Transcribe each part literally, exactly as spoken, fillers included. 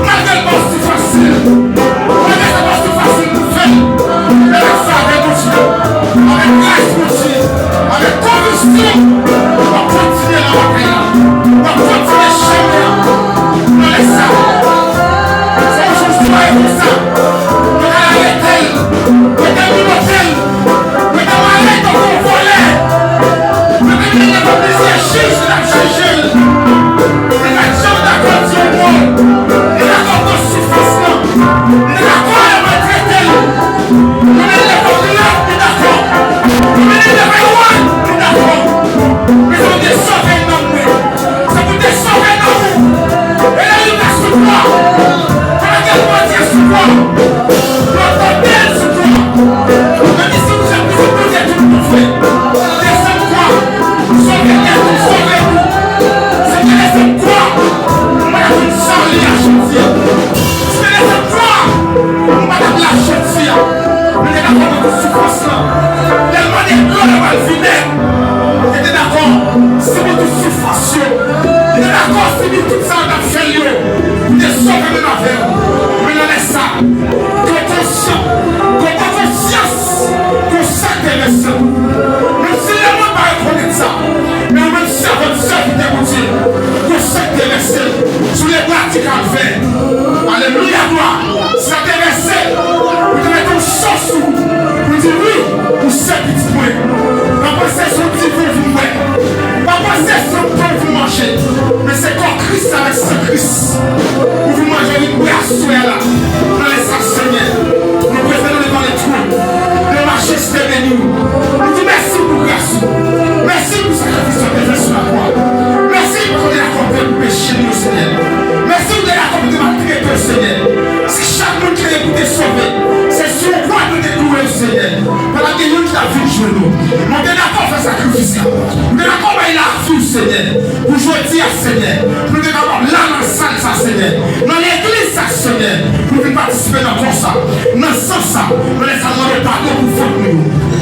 Malgre l pa osi fasil, malgre sa pa osi fasil pou fè l, men avèk favè Bondye, avèk gras Bondye, avèk konviksyon, w ap kontinye nan batay la, w ap kontinye chemen an. Nan lè sa, se yon jou jodi a konsa, yo ka arete l, yo ka menote l, yo ka mare l tankou yon vòlè. Yo te mennen l devan plizyè jij, yo t ap jije l. Li pa t janm dakò di yon mo. Li dakò pran soufrans lan. Li dakò yo maltrete l. Yo mennen l devan Pilat, li dakò. Yo mennen l devan Ewòd, li dakò. Mezanmi, te sove nanm mwen. Se pou te sove nanm ou. E lè li te sou kwa, pandan ke l pandye sou kwa, yo tonbe l sou kwa. Yo di, si w se pitit Bondye, tou nou fè. Desann kwa, sove tèt ou, sove nou. Si w te desann kwa, nou pa t ap vin sali a jodi a. Si w te desann kwa, nou pa t ap la jodi a. Nou te dakò nan tout soufrans lan. Tèlman de dlo yo pral vide. Ou te dakò sibi tout soufrans yo. Ou te dakò sibi tout sa yo t ap fè l yo. Ou te sove menm avè l. Men nan lè sa, ke w konsyan, ke w pran konsyans ke w sa k te vèse l. Menm si lemonn pa rekonèt sa, men ou menm sèvant, sèvitè Bondye, ke w sa k te vèse l sou lebwa di Kalvè. Alelouya, glwa. Sa te vèse, pou te mete yon sans ou, pou di wi, ou se pitit mwen. Pa panse se yon ti van ou vin bwè. Pa panse se yon pan ou vin manje. Men se kò Kris avèk san Kris. Ou vin manje, ou vin bwè aswè a la. Nan lè sa, Senyè, nou prezante nou devan lè twòn de majeste beni w. Nou di mèsi pou gras ou. Mèsi pou sakrifis ou te fè sou lakwa. Mèsi pou te dakò pou peche nou yo, Senyè. Mèsi pou te dakò pou te maltrete yo, Senyè. Si chak moun ki te pou te sove, se sou yon kwa nou te klouwe yo, Senyè. Pa t ap gen youn ki t ap vin jwenn nou. Men w te dakò fè sakrifis la. Ou te dakò bay lavi w, Senyè. Pou jodi a, Senyè, pou nou te kapab la nan sal sa, Senyè, nan legliz sa, Senyè, pou nou vin patisipe nan kò sa, nan san sa, nan lè sa nou mande w padon pou fòt nou yo.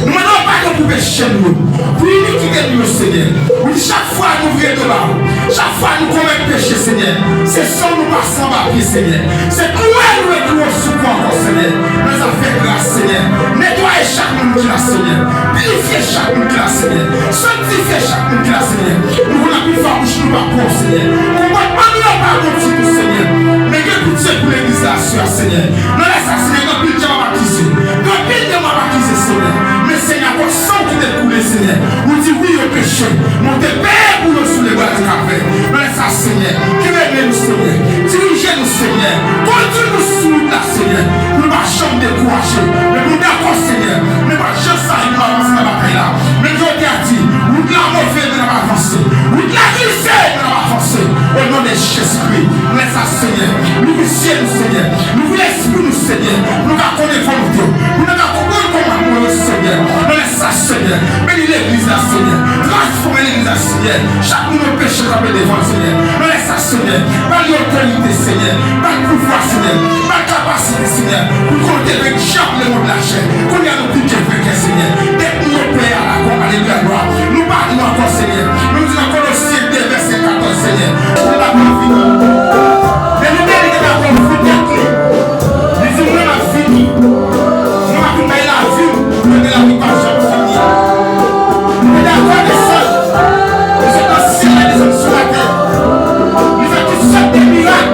Nou mande w padon pou peche nou yo, pou inikite nou yo, Senyè. Ou di chak fwa nou vire do ba ou, chak fwa nou komèt peche, Senyè, se san w nou pase anba pye, Senyè. Se klouwe nou reklouwe w sou kwa ankò, Senyè. Nan zafè gras, Senyè. Netwaye chak moun ki la, Senyè. Pirifye chak moun ki la, Senyè. Sanktifye chak moun ki la, Senyè. Nou konn anpil fwa bouch nou pa pwòp, Senyè. Konpòtman nou yo pa bon ditou, Senyè. Men gen pitye pou legliz la aswè a, Senyè. Nan lè sa, Senyè, gen anpil djab ap akize. Gen anpil demon ap akize, Senyè. Men, Senyè, akoz san w ki te koule, Senyè, ou di wi, yo peche. Men w te peye pou yo sou lebwa di Kalvè. Nan lè sa, Senyè, kenbe men nou, Senyè. Dirije nou, Senyè. Kondui nou sou wout la, Senyè. Pou nou pa janm dekouraje. Men pou nou dakò, Senyè. Men pa jan sa, nou avanse nan batay la. Men Jewova di, wout la move, men n ap avanse. Wout la glise, men n ap avanse. O non de Jezikri, lè sa, Senyè, nou ouvri zye nou, Senyè. Nou ouvri lespri nou, Senyè. Pou nou ka konnen volonte w. Pou nou ka konprann kòmandman w, Senyè. Nan lè sa, Senyè, beni legliz la, Senyè. Transfòme legliz la, Senyè. Chak moun yo peche kanpe devan l, Senyè. Nan lè sa, Senyè, ba li otorite, Senyè. Ba l pouvwa, Senyè. Ba l kapasite, Senyè, pou l kontre vèk djab lemonn lachè. Kounye a nou pike venkè, Senyè. Dèt nou yo peye alakò, alelouya, glwa. Nou pa nou ankò, Senyè. Nou di nan Kolosyen de vèsè katòz, Senyè, nou pa vin vini. Men nou beni ke ta konn fout tèt li. Li di, mwen m ap vini. Mwen m ap vin bay lavi m, mwen gen lavi k pa janm fini. Li te dakò desann. Li sot nan syèl la desann sou latè. Li fè tout sòt de mirak.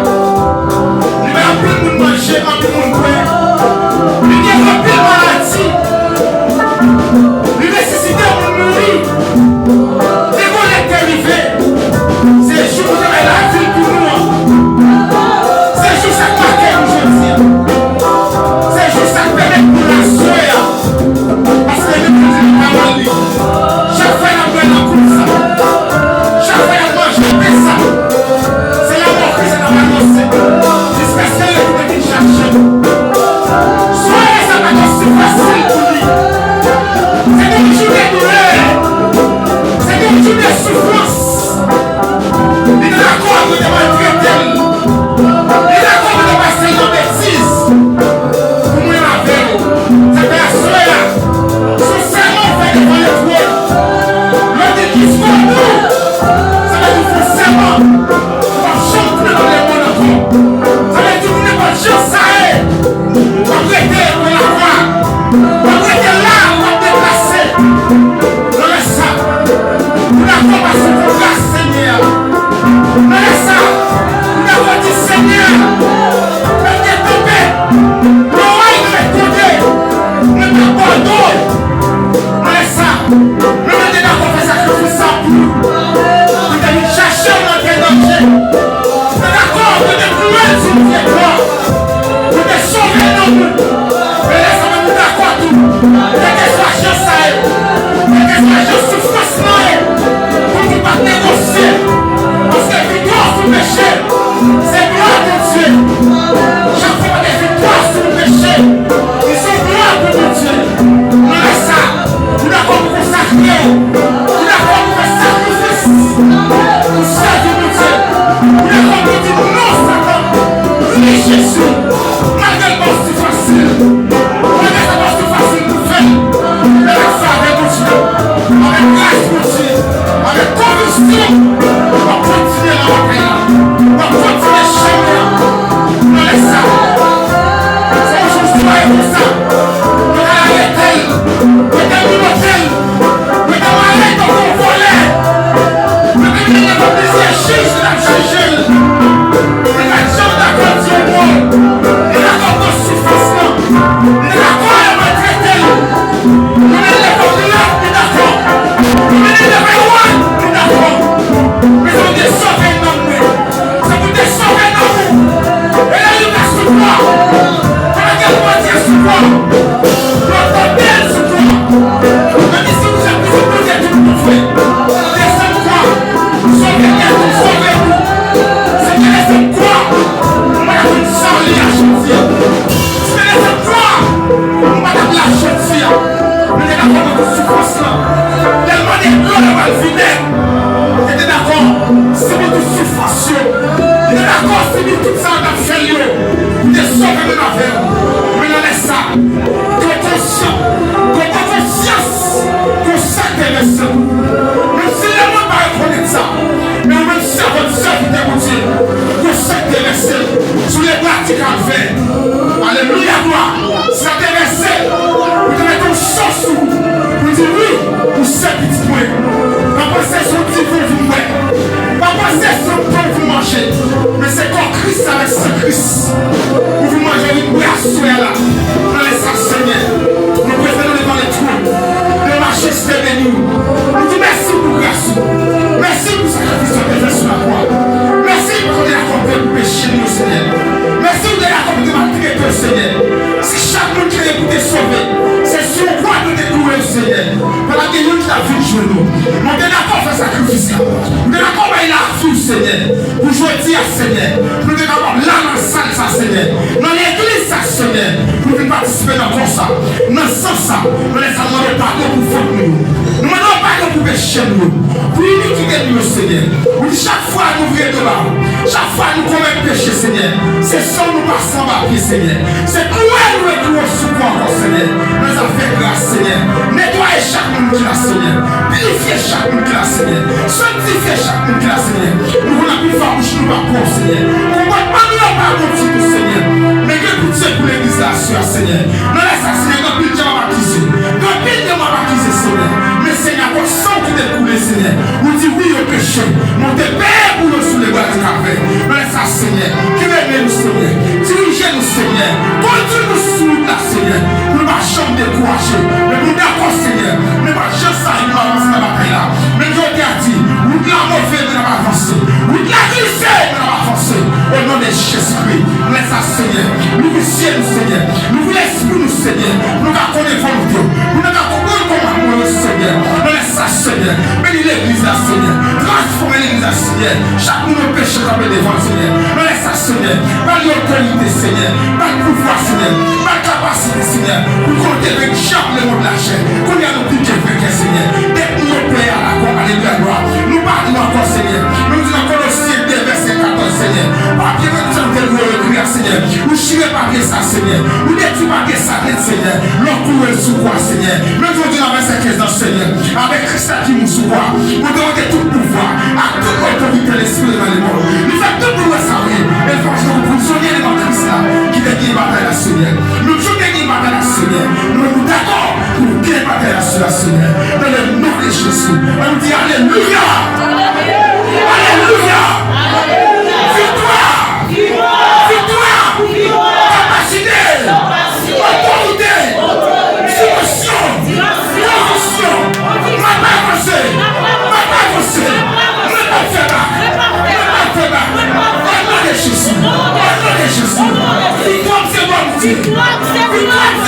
Li bay anpil moun manje, anpil moun bwè. Li geri anpil maladi. Li resisite moun mouri. Depi lè te rive, se jou pou te bay lavi l pou nou an. Bondye. Chak fwa w gen viktwa sou peche, li se yon glwa pou Bondye. Nan lè sa, ou dakò pou konsakre w, ou dakò pou fè sakrifis pou sèvi Bondye, ou dakò pou di non Satan, wi Jezi, malgre l pa osi fasil, malgre sa pa osi fasil pou fè l, men l ap fè avèk Bondye, avèk gras Bondye. Avèk konviksyon, w ap kontinye nan batay la. W ap kontinye chemen an. Nan lè sa, se yon jou w swaye konsa. Yo ka arete l. Yo ka menote l. Yo ka mare l tankou yon vòlè. Yo ka mennen l devan plizyè jij ki t ap jije l. Li pa t janm dakò di yon mo. Li dakò pran soufrans lan. Li dakò yo maltrete l. Yo mennen l devan Pilat, li dakò. Yo mennen l devan Ewòd, li dakò. Mezanmi, te sove nanm mwen. Se pou te sove nanm ou. E lè li pa sou kwa, pandan ke l pandye sou kwa, yo tonbe l sou kwa. Yo di, si ou se pitit Bondye, tout moun fè. Desann kwa. Sove tèt ou, sove nou. Si w te desann kwa, m pa t ap vin sali a jodi a. Si w te desann kwa, m pa t ap la jodi a. Li te dakò pou tout soufrans lan. Tèlman de dlo yo pral vide. Li te dakò sibi tout soufrans yo. Li te dakò sibi tout sa yo t ap fè l yo. Pou te sove menm avè w. Men nan lè sa, Gen konsyan, gen konsyans, konsa k te vèse pou ou. Menm si lemonn pa rekonèt sa, men ou menm sèvant, sèvitè Bondye, konsa k te vèse sou lebwa di Kalvè. Alelouya, glwa. Sa te vèse pou te mete yon san sou ou, pou di wi, ou se pitit mwen. Pa panse se yon diven ou vin bwè. Pa panse se yon pen ou vin manje. Men se kò Kris avèk san Kris. Ou vin manje, ou vin bwè aswè a la. Nan lè sa, Senyè, nou prezante nou devan lè twòn de majeste beni w. Nou di mèsi pou gras ou. Mèsi pou sakrifis ou te fè sou lakwa. Mèsi pou te dakò pou peche nou yo, Senyè. Mèsi ou te dakò pou te maltrete yo, Senyè. Si chak moun ki te pou te sove, se sou yon kwa nou te kloure yo, Senyè. Pa t ap gen youn ki t ap vin jwenn ou. Men w te dakò fè sakrifis la. Ou te dakò bay lavi w, Senyè. Pou jodi a, Senyè, pou nou te kapab la nan sal sa, Senyè, nan legliz sa, Senyè, pou nou vin patisipe nan kò sa, nan san sa, nan lè sa, nou mande w padon pou fòt nou yo. Nou mande w padon pou peche nou yo, pou inikite nou yo, Senyè. Ou di chak fwa nou vire do ba ou, chak fwa nou komèt peche, Senyè, se san w nou pase anba pye, Senyè. Se kloure nou e kloure w sou kwa ankò, Senyè. Nan zafè gras, Senyè. Netwaye chak moun ki la, Senyè. Pirifye chak moun ki la, Senyè. Sanktifye chak moun ki la, Senyè. Nou konn anpil fwa bouch nou pa pwòp, Senyè. Konpòtman nou yo pa bon ditou, Senyè. Men gen pitye pou legliz la aswè a, Senyè. Nan lè sa, Senyè, gen anpil djab ap akize. Gen anpil demon ap akize, Senyè. Men, Senyè, akoz san w ki te koule, Senyè, ou di wi, yo peche. Men w te peye pou yo sou lebwa di Kalvè. Nan lè sa, Senyè, kenbe men nou, Senyè. Dirije nou, Senyè. Kondui nou sou wout la, Senyè. Pou nou pa janm dekouraje. Men pou nou dakò, Senyè. Men pa jan sa yo avanse nan batay la. Men Jewova di, wout la move, men n ap avanse. Wout la glise, men n ap avanse. O non de Jezikri, nan lè sa, Senyè, louvri zye nou, Senyè. Louvri lespri nou, Senyè. Pou nou ka konnen volonte w. Pou nou ka konprann kòmandman yo, Senyè. Nan lè sa, Senyè. Beni legliz la, Senyè. Transfòme legliz la, Senyè. Chak moun yo peche kanpe devan l, Senyè. Nan lè sa, Senyè. Ba li otorite, Senyè. Ba l pouvwa, Senyè. Ba l kapasite, Senyè. Pou kontre vek djab lemonn lachè. Kounye a nou pike venkè, Senyè. Dèt nou yo peye a la kwa, alelouya, glwa. Nou pa nou ankò, Senyè. Men nou di nan Kolosyen de vèsè katòz, Senyè. Papye nou te ekri a, Senyè. Ou chire papye sa, Senyè. Ou detwi papye sa nèt, Senyè. Lè w kloure l sou kwa, Senyè. Men nou di nan vèsè kenz lan, Senyè. Avèk Kris la ki mouri sou kwa, ou te wete tout pouvwa ak tout otorite lespri nan lemonn. Li fè tout moun wè sa vre. E l fè w jwenn prizonye devan Kris la ki te gen batay la, Senyè. Nou tout te gen batay la, Senyè. Nou, nou dakò pou nou gen batay la, Senyè. Nan le non de Jezi. An nou di alelouya! Alelouya! Viktwa! Viktwa! Kapasite! Otorite! Dimansyon! Konviksyon! M ap avanse! M ap avanse! Mwen p ap fè bak! Mwen p ap fè bak! O non de Jezi! O non de Jezi! Viktwa m se bò m di! Viktwa m